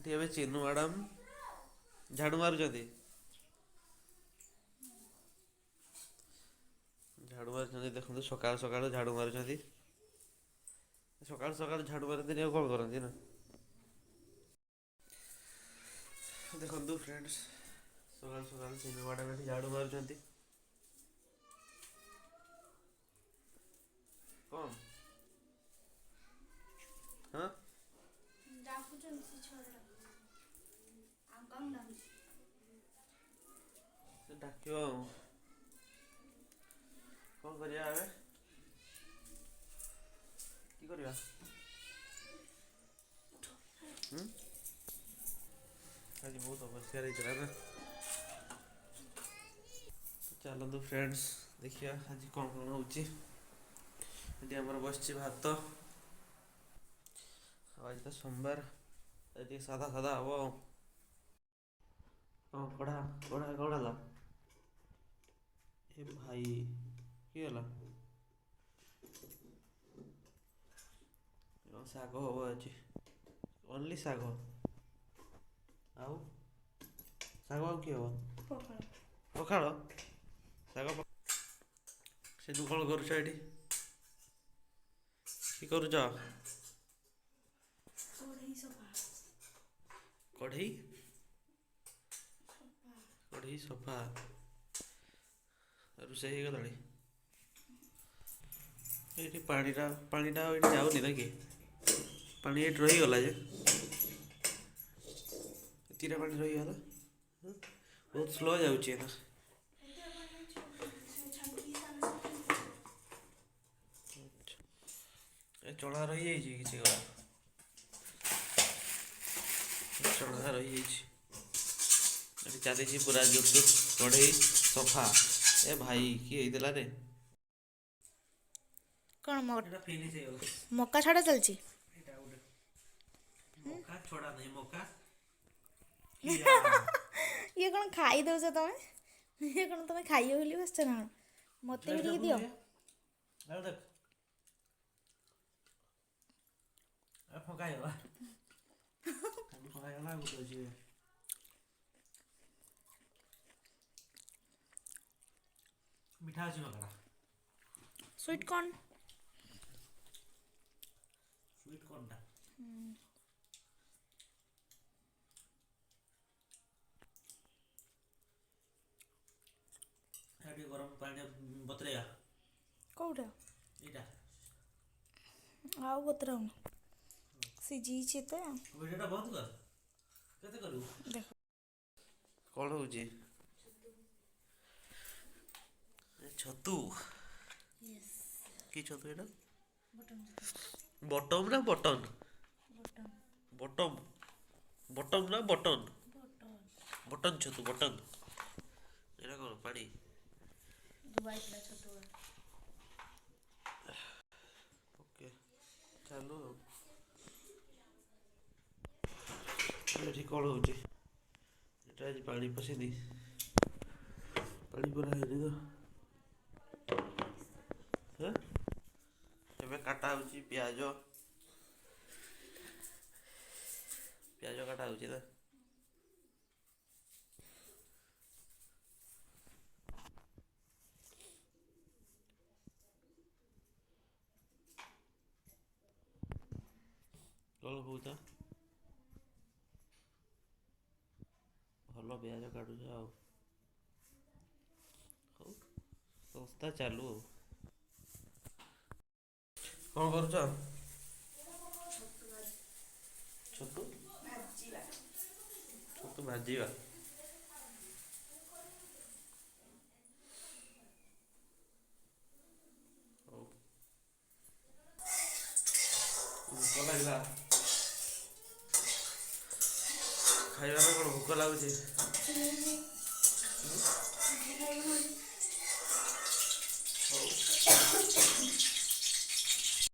ଏଠି ଏବେ ଚିନୁ ମ୍ୟାଡ଼ାମ ଝାଡ଼ୁ ମାରୁଛନ୍ତି। ଝାଡ଼ୁ ମାରୁଛନ୍ତି ଦେଖନ୍ତୁ, ସକାଳୁ ସକାଳୁ ଝାଡ଼ୁ ମାରୁଛନ୍ତି। ସକାଳୁ ସକାଳୁ ଝାଡ଼ୁ ମାରନ୍ତିନି ଆଉ କଣ କରନ୍ତି ନା? ଦେଖନ୍ତୁ ଫ୍ରେଣ୍ଡସ୍, ସକାଳୁ ସକାଳୁ ଚିନୁ ମ୍ୟାଡ଼ାମ ଏଠି ଝାଡ଼ୁ ମାରୁଛନ୍ତି। କଣ? ହଁ, ଡାକୁଛନ୍ତି ସେ ଛୁଆଟା ଡାକୁଛି। ଆଉ କଣ ଡାକୁଛି? ସେ ଡାକିବ ଆଉ। କଣ କରିବା ଏବେ? କି କରିବା? ହୁଁ, ଆଜି ବହୁତ ଅପରିଷ୍କାର ହେଇଥିଲା ନା। ଚାଲନ୍ତୁ ଫ୍ରେଣ୍ଡସ୍, ଦେଖିବା ଆଜି କଣ କଣ ହେଉଛି। ଏଠି ଆମର ବସିଛି ଭାତ। ଆଉ ଆଜି ତ ସୋମବାର, ଆଜି ଟିକେ ସାଧା ସାଧା ହବ ଆଉ। କଣ କଢା କଢା କଣ ହେଲା? ଏ ଭାଇ, କିଏ ହେଲା? ଶାଗ ହବ ଆଜି, ଓନ୍ଲି ଶାଗ। ଆଉ ଶାଗ ଆଉ କି ହବ? ପଖାଳ। ପଖାଳ ଶାଗ। ସିନୁ, କଣ କରୁଛ ଏଠି? କି କରୁଛ? କଢ଼େଇ ସଫା। କଢ଼େଇ ସଫା। କଢ଼େଇ ସଫା। ରୋଷେଇ ହେଇଗଲାଣି? ଏଇଠି ପାଣିଟା ପାଣିଟା ଆଉ ଏଇଠି ଯାଉନି ନା କି? ପାଣି ଏଇଠି ରହିଗଲା ଯେ, ଏତିକିଟା ପାଣି ରହିଗଲା। ବହୁତ ସ୍ଲୋ ଯାଉଛି ଏଇନା। ଏତେ ପାଣି ଅଛି, ସେ ଛାଙ୍କି ସାଙ୍ଗେ ସାଙ୍ଗେ ହେଇଯିବ। ଏ ଚଣା ରହିଯାଇଛି, କିଛି ଗଲା ଚଣା ରହିଯାଇଛି। ଏଠି ଚାଲିଛି ପୁରା ଜୋରସୋର କଢ଼େଇ ସଫା। ଏ ଭାଇ, କିଏ ହେଇଥିଲା ରେ? କଣ ଏଇଟା ଫିନିଶ ହେଇଗଲା। ମକା ଛଡ଼ା ଚାଲିଛି? ଏଇଟା ଗୋଟେ ମକା ଛଡ଼ା ନାହିଁ, ମକା ଖିଆ। ଇଏ କଣ ଖାଇ ଦଉଛ ତମେ? ଇଏ କଣ ତମେ ଖାଇବ ବୋଲି ବସିଛ ନା କଣ? ମତେ ବି ଏଇଠି ଟିକେ ଦେଖୁନୁ ଦିଅ। ଟିକେ, ଏଇଠି ଦେଖ। ଏ ଫଙ୍କା ହେଇଗଲା, ଫଙ୍କା ହେଇଗଲା। ଆଉ ଗୋଟେ ଅଛି। ମିଠା ଅଛି ମକାଟା। Sweet corn. Sweet କର୍ନଟା। ଟିକେ ଗରମ ପାଣି ବତୁରେଇବା। କୋଉଟା? ଏଇଟା। ଆଉ ବତୁରାଉନି, ସିଝିଛି ତ। ଭିଡ଼ିଓଟା ବନ୍ଦ କର, କେତେ କରିବୁ? ଦେଖ। କଣ ହଉଛି? ଛତୁ। ୟେସ୍। କି ଛତୁ ଏଇଟା? ବଟନ୍ ଛତୁ। ବଟମ ନା ବଟନ? ବଟନ୍। ବଟମ, ବଟମ ନା ବଟନ? ବଟନ୍। ବଟନ ଛତୁ, ବଟନ। ଏଇଟା କଣ ପାଣି? ଧୁଆ ହେଇଥିଲା ଛତୁ ଗୁଡ଼ା। ଓକେ, ଚାଲୁ ଆଉ। ଏଠି କଣ ହେଉଛି? ଏଟା ଆଜି ପାଣି ପଶିନି, ପାଣି ପୁରା ହେଇନି ତ। ହଁ, ଏବେ କାଟା ହେଉଛି ପିଆଜ। ପିଆଜ କାଟା ହେଉଛି ନା? କଣ କହୁଛ? ଭଲ ପିଆଜ କାଟୁଛ ଆଉ। ହଉ, ସଂସ୍ଥା ଚାଲୁ। ଆଉ କଣ କରୁଛ? ଛତୁ ଭାଜି। ଛତୁ ଭାଜିବା। ଛତୁ ଭାଜିବା। ହଉ, ଭୋକ ଲାଗିଲା। ଖାଇବା ନା କଣ? ଭୋକ ଲାଗୁଛି। ଖାଇବ ନହେଲେ।